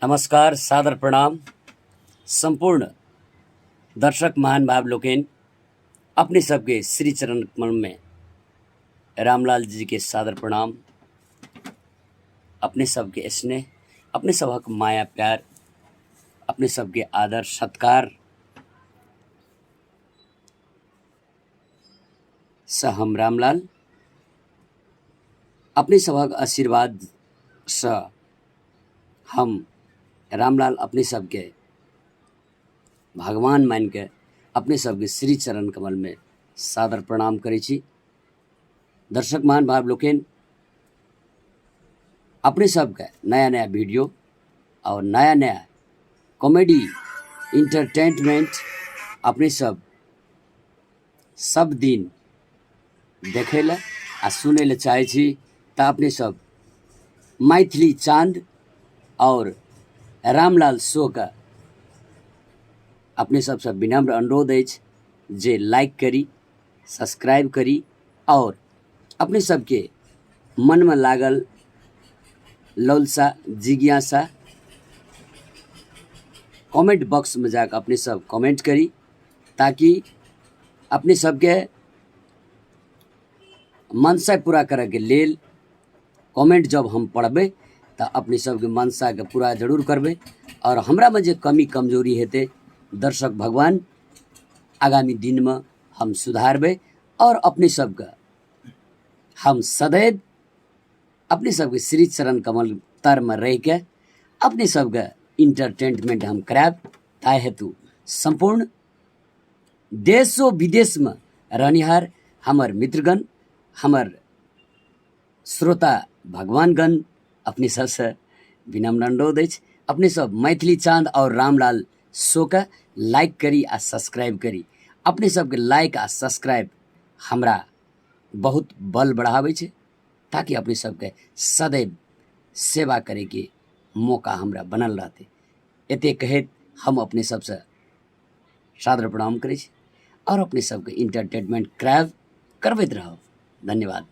नमस्कार, सादर प्रणाम। सम्पूर्ण दर्शक महानुभाव लोकनि, अपने सबके श्री चरण कमल में रामलाल जी के सादर प्रणाम। अपने सबके स्नेह, अपने सबहक माया प्यार, अपने सबके आदर सत्कार सँ हम रामलाल अपने सबहक आशीर्वाद सँ हम रामलाल अपने सबके भगवान मानि कऽ अपने सबके श्री चरण कमलमे सादर प्रणाम करै छी। दर्शक महानुभाव लोकनि, अपने सबके नया नया वीडियो और नया नया कॉमेडी इंटरटेनमेंट अपने सब सब दिन देखै लए आ सुनै लए चाहै छी तऽ अपने सब मैथिली चाँद आओर रामलाल शोके अपने सबसँ विनम्र अनुरोध अछि जे लाइक करी, सब्सक्राइब करी आओर अपने सबके मनमे लागल लौलसा जिज्ञासा कमेंट बॉक्समे जाकऽ अपने सब कमेंट करी, ताकि अपने सबके मनसा पूरा करैके लेल कमेंट जब हम पढ़बै तऽ अपने सबके मनसाके पूरा जरूर करबै। आओर हमरामे जे कमी कमजोरी हेतै दर्शक भगवान, आगामी दिनमे हम सुधारबै आओर अपने सबके हम सदैव अपने सबके श्री चरण कमल तरमे रहिके अपने सबके इंटरटेनमेंट हम करायब। ताहि हेतु सम्पूर्ण देशो विदेशमे रहनिहार हमर मित्रगण, हमर श्रोता भगवानगण, अपने सबसँ विनम्र अनुरोध अछि अपने सब मैथिली चाँद आओर रामलाल शोके लाइक करी आ सब्सक्राइब करी। अपने सबके लाइक आ सब्सक्राइब हमरा बहुत बल बढ़ाबै छै, ताकि अपने सबके सदैव सेवा करैके मौका हमरा बनल रहतै। एते कहैत हम अपने सबसँ सादर प्रणाम करै छी आओर अपने सबके इंटरटेनमेंट करायब करबैत रहब। धन्यवाद।